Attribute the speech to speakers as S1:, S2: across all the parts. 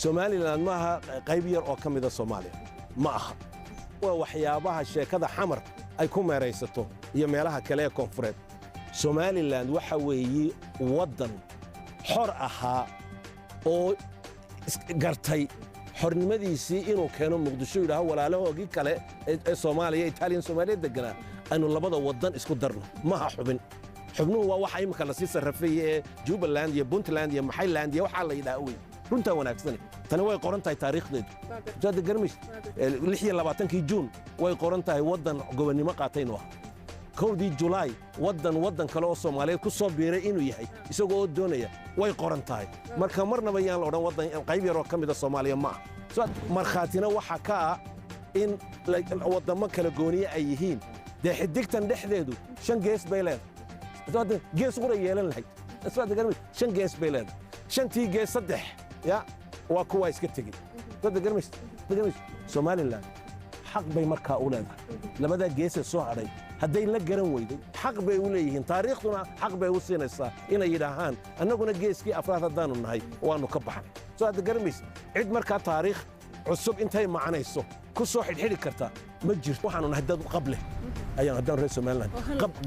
S1: Somaliland ma aha qayb yar oo ka mida Soomaaliya, ma aha. Waa waxyaabaha sheekada Xamar ay ku meeraysato iyo meelaha kale ee koonfureed. Somaliland waxa weeye waddan xor ahaa oo gartay xornimadiisii inuu keeno Muqdisho, yidhaaho walaalahoogii kale ee Soomaaliya, Italian Soomaaliya deganaa, aynu labada waddan isku darno. Maha xubin. Xubnuhu waa waxa imika lasii sarrafaya ee Jubbaland iyo Puntland iyo Maxayland iyo waxaa la yidhaha wey. Runtaa wanaagsane, tani way qoran tahay taariikhdeedu. Saada garmays, 26-kii Juun way qoran tahay waddan gobonnimo qaataynu ah. 1-dii Julaay waddan kale oo Soomaaliyeed ku soo biiray inuu yahay isagoo oo doonaya way qoran tahay. Marka marnaba yaan la odhan waddan qayb yaroo ka mida Soomaaliya ma ah. Markhaatina waxaa ka ah in waddammo kala gooniye ay yihiin. Dee xidigtan dhexdeedu shan gees bay leedahay. Gees qura yeelan lahayd, shan gees bay leedahay. Shantii gees saddex ya waa kuwaa iska tegey. Somaliland xaq bay markaa u leedahay labadaa geesee soo hadhay. Hadday la garan weyday, xaq bay u leeyihiin, taariikhduna xaq bay u siinaysaa inay yidhaahaan annaguna geeskii afraad haddaannu nahay waannu ka baxnay. Soo hadda garamaysa, cid markaa taariikh cusub intay macnayso ku soo xidhxidhi kartaa ma jirto. Waxaanu nahay dad qab leh ayaan haddaan reer Somaliland,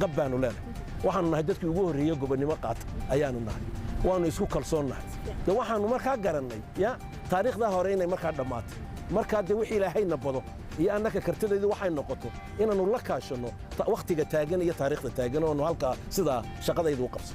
S1: qab baanu leenahay. Waxaanu nahay dadkii ugu horreeyey gobonnimo qaata ayaanu nahay. Waannu isku kalsoonnahay. De waxaannu markaa garannay ya taariikhdaa hore inay markaa dhammaatay. Markaa dee wixii Ilaahayna bado iyo annaka kartidaydu waxay noqoto inaannu la kaashanno wakhtiga taagan iyo taariikhda taagan oonu halkaa sidaa shaqadaydu u qabso.